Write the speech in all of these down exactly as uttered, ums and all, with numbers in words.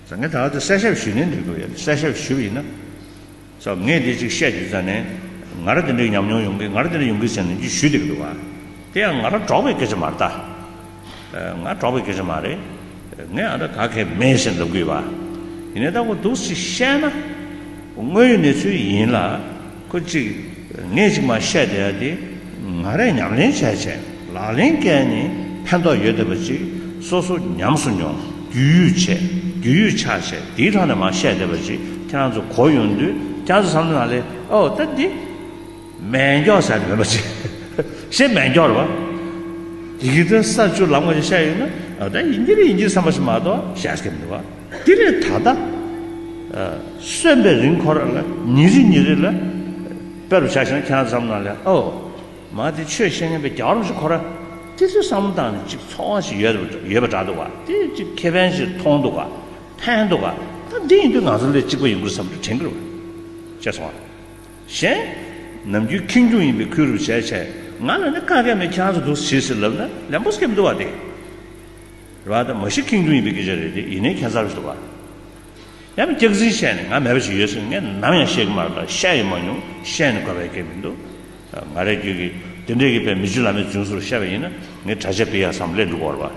ཟེར། ངས་ད་ལྟ་གསལ་བཤད་ཞུས་ནས་འདི་དགོས་ཡོད། གསལ་བཤད་ཞུས་པ་ཡིན་ན། ཟེར། ངས་འདི་ཅིག་བཤད་དུས་ཙང་ནས། ང་རང་འདི་འདྲའི་ཉམས་མྱོང་ཡོང་གི། ང་རང་འདི་འདྲ་ཡོང་གི་ཟེར་ནས་ཅིག་ཞུས་བསྡད་ཀྱི་འདུག་བ། དེ་ཡང་ང་རང་གྲོགས་པའི་སྐད་ཆ་མ་རེད་ད། ཨ། ང་གྲོགས་པའི་སྐད་ཆ་མ་རེད། ངས་ཨ་འདྲ་ག་གེ་མེད་ཟེར་ལབ་གི་ཡོད་པ། ཡིན་ནའི་ད་ཁོ་འདུག་སེ་བཤད་ན། དངོས་ཡོད་གནས་ཚུལ་ཡིན་ལ། ཁོ་གཅིག་ངས་གཅིག་མ་བཤད་བསྡད་ཡ་དེ། ང་རས་ཉམས་ལེན་བྱས་བྱས། ལག་ལེན་བཀལ་ནས་ཕན་ཐོགས་ཡོད་བསྡད་པ་ཅིག་སོ་སོ་ཉམས་སུ་མྱོང་། རྒྱུས་ཡོད་བྱས། རྒྱུས་ཡོད་ཆགས་བྱས། དེའི་ཐོག་ནས་མ་བཤད་བསྡད་པ་ཅིག་ཁྱེད་རང་ཚོ་གོ་ཡོང་དུས། ཁྱེད་རང་ཚོ་བསམ་བློ་ནང་ལ། ཨོ་ད་འདི་མེད་མཁན་ཟེར་མེད་པ་ཅིག་གཞན་མེད་མཁན་རེད་པ། ཡི་གེ་དེ་ས་བཅུ་ལམ་ཁ་ཅིག་བཤད་ཡོད་ན། ཨོ་ད་ཡིན་གྱི་རེད། ཡིན་གྱི་རེད་བསམ་པ་ཞིག་མ་གཏོགས་བཤད་ཀྱི་མི་འདུག་བ། དེ་ལས་ད་ལྟ། ཨ། གསོན་པའི་རིང་ཁོ་ར་ལ་ཉིན་རེ་ཉིན་རེ་ལ་དཔེ་རུ་ཆ་བཞག་ན། ཁྱེད་རང་ཚོ་བསམ་བློ་ནང་ལ། ཨོ། མ་དེ་ཆོས་བཤད་མཁན་པའི་རྒྱལ་བ་རིན་པོ་ཆེ་ཁོ་ར་དེ་ཚོའི་བསམ་བློ་བཏང་ནས་ཅིག་ཚོར་བ་ཞིག་ཡོད་པ་ཡོད་པ་འདྲ་འདུག་བ། དེ་ཅིག་ཁེ་ཕན་ཞིག་མཐོང་འདུག་བ། ཕན་འདུག་བ། ད་འདི་ཡིན་དུས་ང་ཚོ་ལས་གཅིག་པ་ཡོང་གི་རེད་བསམ་དུ་དྲན་གྱི་རེད་བ། ཤེས་སོང་བ། གཞན། ནམ་རྒྱུན་ཁེངས་སྐྱུང་ཡིན་པའི་ཁུལ་རུ་བྱས་བྱས། ང་ལ་ནི་བཀག་ཡ་མེད། ཁྱེད་རང་ཚོ་འདུག་སེ་བྱེད་ཟེར་ལབ་ན་ལན་པོ་སྐྱེ་མི་འདུག་བ་དེ། རེད་བ། ད་མ་གཞི་ཁེངས་སྐྱུང་ཡིན་པའི་སྐད་ཆ་རེད་དེ། ཡིན་ནའི་ཁྱད་མཚར་ཞིག་འདུག་བ། ཡང་སྐྱག་རྫུན་བཤད་ནས་ང་མེད་པ་ཞིག་ཡོད་ཟེར། ངས་ནམ་ཡང་བཤད་ཀྱི་མ་རེད་ལ། བཤད་ཡང་མ་མྱོང་། བཤད་ནས་དགོས་པའི་སྐད་མི་འདུག་ང་རང་རྒྱུད་ཀྱི་དེ་འདྲའི་གི་དཔེ་མི་ཆོས་བླ་མའི་རྫུན་ཟུར་བཤད་པ་ཡིན་ན། ངས་གྲྭ་ཆས་ཕུད་ཡ་བསམ་སླེབས་འགྲོ་གི་རེད་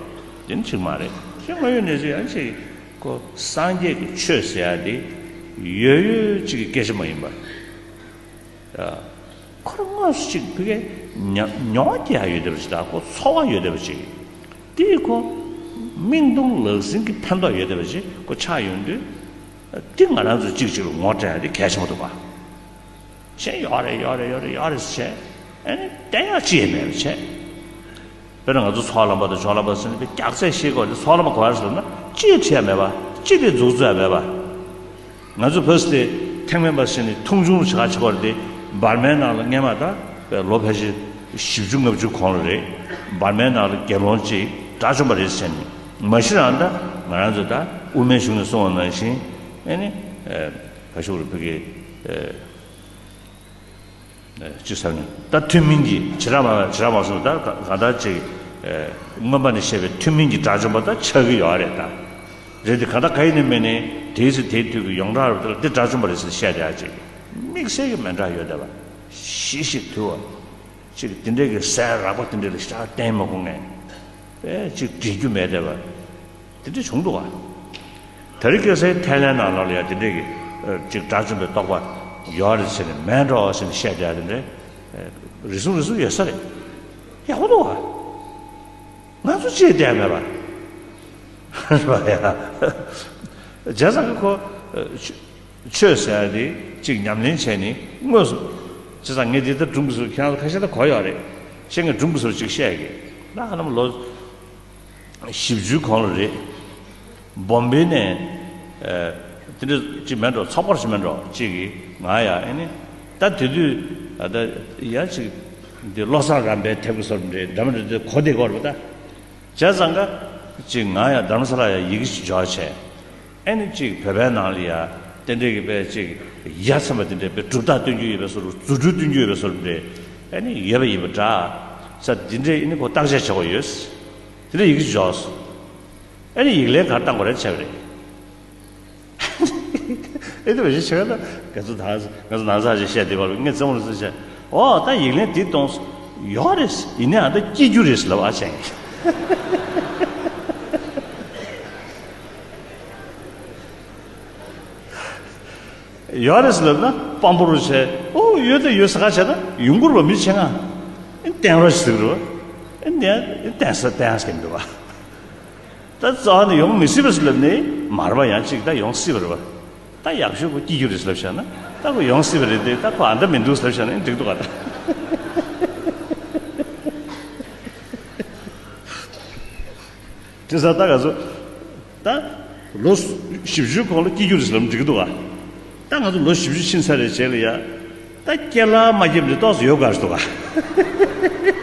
བ། དེ་ནི་གཅིག་མ་རེད། ཅིག་དངོས་ཡོད་གནས་ཚུལ་ཡང་ཅིག་ཁོ་སངས་རྒྱས་ཀྱི་ཆོས་ཟེར་ཡ་དེ་ཡོད་ཡོད་ཅིག་གི་སྐད་ཆ་མ་ཡིན་པ། ཁོ་རང་དངོས་སུ་ཅིག་ཕ་གིའི་མྱ་མྱོང་བ་སྐྱེ་ཡ་ཡོད་བསྡད་པ་ཞིག་དང་། ཁོ་ཚོར་བ་ཡོད་བསྡད་པ་ཅིག་དེས་ཁོ་མིག་མཐོང་ལག་ཟིན་གྱི་ཕན་ཐོགས་ཡོད་བསྡད་པ་ཅིག་ཁོ་ཆགས་ཡོང་དུས། དེ་ང་རང་ཚོས་གཅིག་གཅིག་ལ་ངོ་སྤྲད་ཡ་དེ་གལ་ཆེན་པོ་འདུག་ག་གཞན་ཡོད་རེད། ཡོད་རེད། ཡོད་རེད། ཡོད་རེད་ཟེར་བྱས། ཨ་ནི་བསྟན་ཡག་ཅི་ཡང་མེད་པ་བྱས། དཔེར་ན་ང་ཚོ་ཚོགས་ལམ་པ་དང་ཇོ་ལམ་པ་ཟེར་ནས་དཔེ་སྐྱག་རྫུན་བཤད་དགོས་ཏེ། ཚོགས་ལམ་པ་ག་རེ་ཟེར་ན། ཅི་ཡང་བྲིས་ཡ་མེད་པ། ཅི་དེ་འཛུགས་རྩོད་ཡ་མེད་པ། ང་ཚོ་བོད་དེ་ཐེག་དམན་པ་ཟེར་ནས་མཐོང་ཆུང་རུ་བྱེད་ག་བྱེད་དགོས་རེད་དེ། འབར་མའི་ནང་ལ་སྔས་མ་ད་དཔེ་ལོ་ཕལ་ཆེར་བཞི་བཅུ་ལྔ་བཅུ་གོང་ལ་རེད། འབར་མའི་ནང་ལ་དགེ་སློང་གཅིག་དགྲ་བཅོམ་པ་རེད་ཟེར་ནས། མ་གཞི་རང་ད་ང་རང་ཚོ་ད་དབུ་མའི་གཞུང་ནས་གསུངས་པ་ནང་བཞིན། ཨ་ནི། ཨ། ག་ཞུ་རུ་ཕ་གི། ཨ། ཅི་ཟེར་ན། ད་ཐུན་མིན་གྱི་བྱེ་བྲག་སྨྲ་བ། བྱེ་བྲག་སྨྲ་བ་ཟེར་ན་ད་ག་གང་ལྟར་ཅིག་ཨེ། མངོན་པ་ནས་བཤད་པའི་ཐུན་མིན་གྱི་དགྲ་བཅོམ་པ་ད་ཆགས་ཀྱི་ཡོད་རེད་ད། རེད་དེ། གང་ལྟར་ག་ཡིན་ནའི་མིན་ནའི་དེའི་ཚེ་དེའི་དུས་ཀྱི་ཡོངས་གྲགས་རུ་དེ་ལ་འདི་དགྲ་བཅོམ་པ་རེད་ཟེར་བཤད་བསྡད་ཡ་ཅིག་དམིགས་བསལ་གྱི་མི་འདྲ་ཡོད་བསྡད་པ། ཞི་ཞིང་དུལ་བ། ཅིག་དེ་འདྲའི་གི་ཟས་རགས་པ་དེ་འདྲ་ལ་ཞེ་དྲག་བརྟེན་མ་དགོས་མཁན། དཔེ་ཅིག་འདྲི་རྒྱུ་མེད་བསྡད་པ། དེ་འདྲ་བྱུང་འདུག་ག་དེ་རིང་ཁ་སང་ཐའི་ལེན་ནང་ལོགས་ལ་ཡང་དེ་འདྲའི་གི། ཨ། ཅིག་དགྲ་བཅོམ་པའི་རྟོགས་པ་ཡོད་རེད་ཟེར་ནས། མེད་འགྲོ་ཟེར་ནས་བཤད་བསྡད་ཡ་དེ་འདྲ། ཨ། རེ་ཟུང་རེ་ཟུང་ཡོད་ས་རེད། ཡག་པོ་འདུག་ག་ང་ཚོ་ཅིག་བསྡད་མེད་པ། རེད་པ་ཡ། བྱས་ཙང་གི་ཁོ། ཨ། ཆོས་ཟེར་ཡ་དེ་ཅིག་ཉམས་ལེན་བྱས་ནས་དངོས་སུ། བྱས་ཙང་ངས་འདི་ལྟར་སྒྲུང་གི་ཟུར་ཁྱེད་རང་ཚོ་ཁ་ཤས་ད་གོ་ཡོད་རེད། བཤད་ངས་སྒྲུང་གི་ཟུར་ཅིག་བཤད་གི། ད་ཧ་ལམ་ལོ་བཞི་བཅུའི་གོང་ལ་རེད། བོམ་བེ་ནས། ཨ། དེ་འདྲ་ཅིག་མེད་འགྲོ། ཚགས་པར་ཞིག་མེད་འགྲོ་ཅིག་གིས་ང་ཡ། ཨ་ནི། ད་དེ་དུས། ཨ། ད་ཡ་ཅིག་འདི་བློ་བཟང་རམ་པའི་དེབ་ཀྱི་ཟུར་འདྲ་འདྲ་མི་འདྲ་དེ་གོ་བསྡད་ཀྱི་ཡོད་རེད་པ་ད། བྱས་ཙང་ཀ་ཅིག་ང་ཡ་རྡ་རམ་ས་ལ་ཡ་ཡི་གེ་ཞིག་འབྱོར་བྱས། ཨ་ནི་ཅིག་བོད་པའི་ནང་ལ་ཡ་དེ་འདྲའི་གི་དཔེ་ཅིག་ཡ་མཚན་པ་དེ་འདྲའི་དཔེ་གྲུབ་རྟགས་སྟོན་རྒྱུ་ཡོད་པའི་བཟོ་འདྲ། རྫུ་འཕྲུལ་སྟོན་རྒྱུ་ཡོད་པའི་བཟོ་འདྲ། ཨ་ནི་ཡོད་པ་ཡིན་པ་འདྲ། ས་དེ་འདྲའི། ཨ་ནི་ཁོ་བརྟག་དཔྱད་བྱེད་དགོས་ཡོད། དེ་འདྲའི་ཡི་གེ་ཞིག་འབྱོར་སོང་། ཨ་ནི་ཡིག་ལན་ག་རེ་བཏང་དགོས་རེད་བྱས་པ་རེད། ཨེ། དེ་བཞིན་བྱས་ན་ང་ཚོ་ད། ང་ཚོ་ནང་ཚགས་ཅིག་བཤད་བསྡད་པ་ལ། ངས་རྩེད་མོ་ལ་ཟེར་བྱས། ཨོ། ད་ཡིག་ལན་འདི་གཏོང་། ཡོད་རེད། ཡིན་ནའང་ད་སྐྱེ་རྒྱུ་རེད་ལབ་ཨ་ཅང་། ཡོད་རེད་ལབ་ན་དཔང་པོ་རུ་བྱས། ཨོ། ཡོད་ད་ཡོད་ཟེར་ཁ་བྱས་ན་ཡོང་གི་རེད་པ། མི་ཆེ་ང་། ཨེ། བསྟན་རོགས་ཞིག་ཟེར་གི་རེད་པ། ཨེ། ནས་བསྟན་ས་བསྟན་ས་གི་འདུག་པ། ད་རྩ་བ་ནས་ཡོང་མི་སྲིད་པ་ཟེར་ལབ་ནས་མར་པ་ཡང་ཅིག་ད་ཡོང་སྲིད་པ་རེད་པ། ད་ཡག་ཤོས་ཁོ་སྐྱེ་རྒྱུ་རེད་ལབ་བཞག་ན། ད་ཁོ་ཡོང་སྲིད་པ་རེད་དེ། ད་ཁོ་ཨ་འདྲ་མི་འདུག་ལབ་བཞག་ན་འགྲིག་འདུག་ག་ད། དེ་ས་ད་ང་ཚོ་ད་ལོ་བཞི་བཅུའི་གོང་ལ་སྐྱེ་རྒྱུ་རེད་ལབ་ན་འགྲིག་འདུག་ག་ད་ང་ཚོ་ལོ་བཞི་བཅུ་ཕྱིན་ཚར་རེད་བྱས་ལ་ཡ། ད་སྐྱེ་ལ་མ་སྐྱེས་པ་འདི་ཏོག་ཙམ་ཡོད་དགའ་འདུག་ག